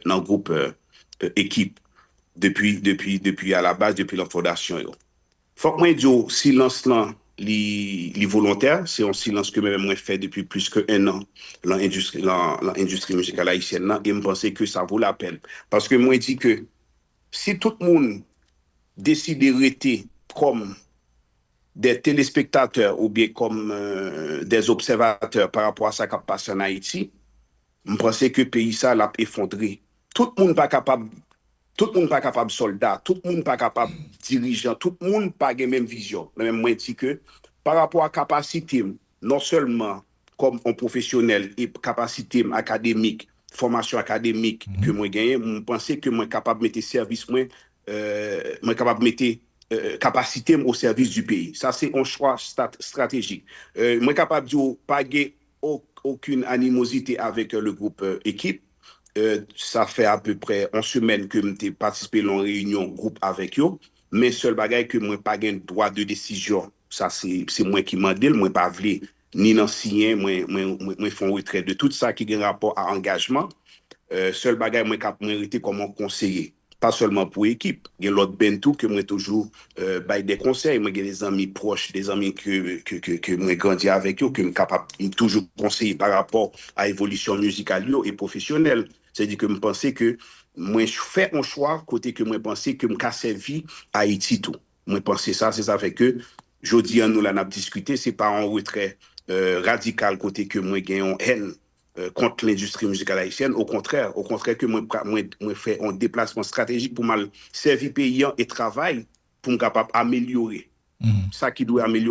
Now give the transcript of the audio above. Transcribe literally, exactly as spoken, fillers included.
nan gwoup Ekip depi, depi, depi a la baz, depi nan fondasyon yo. Fòk mwen di w, silans lan, li, li volontè, se yon silans ke mwen menm mwen fè depi plis ke en an lan endistri, lan, lan endistri mizikal ayisyèn nan, e m panse ke sa vo lapèn. Paske mwen di ke si tout moun deside rete kòm de telespektatè oubyen kòm euh, de obsèvatè pa rapò a sa k ap pase ann Ayiti, m panse ke peyi sa l ap efondre. Tout moun pa kapab tout moun pa kapab sòlda, tout moun pa kapab dirijan, tout moun pa gen menm vizyon. Men mwen di ke pa rapò a kapasite m, non sèlman kòm yon pwofesyonèl e kapasite m akademik, fòmasyon akademik ke mwen genyen, mwen panse ke mwen kapab mete sèvis mwen, euh, mwen kapab mete euh, kapasite m o sèvis di peyi. Sa se yon chwa stratejik. Euh, mwen kapab di w pa gen okenn animozite avèk euh, le groupe euh, Ekip. Euh, sa fè apeprè yon semèn ke m te patisipe lan yon reyinyon gwoup avèk yo. Men sèl bagay ke mwen pa gen dwa de desizyon. Sa se, se mwen ki mande l, mwen pa vle ni nan siyen, mwen, mwen, mwen, mwen fè yon retrè de tout sa ki gen rapò a angajman. Euh, sèl bagay mwen kap mwen rete kòm yon konseye. Pa sèlman pou Ekip. Gen lòt band tou ke mwen toujou euh, bay de konsèy. Mwen gen de zanmi pwòch, de zanmi ke, ke, ke, ke mwen grandi avèk yo, ke m kapab toujou konseye pa rapò a evolisyon mizikal yo e pwofesyonèl. Se di ke m panse ke mwen fè yon chwa kote ke mwen panse ke m ka sèvi Ayiti tou. Mwen panse sa, se sa fè ke jodi an nou la n ap diskite, se pa yon retrè euh, radikal kote ke mwen gen yon hèn euh, kont lendistri mizikal ayisyèn. Okontrè, okontrè ke mwen, mwen, mwen fè yon deplasman stratejik pou m al sèvi peyi an e travay pou m kapab amelyore sa ki dwe amelyore.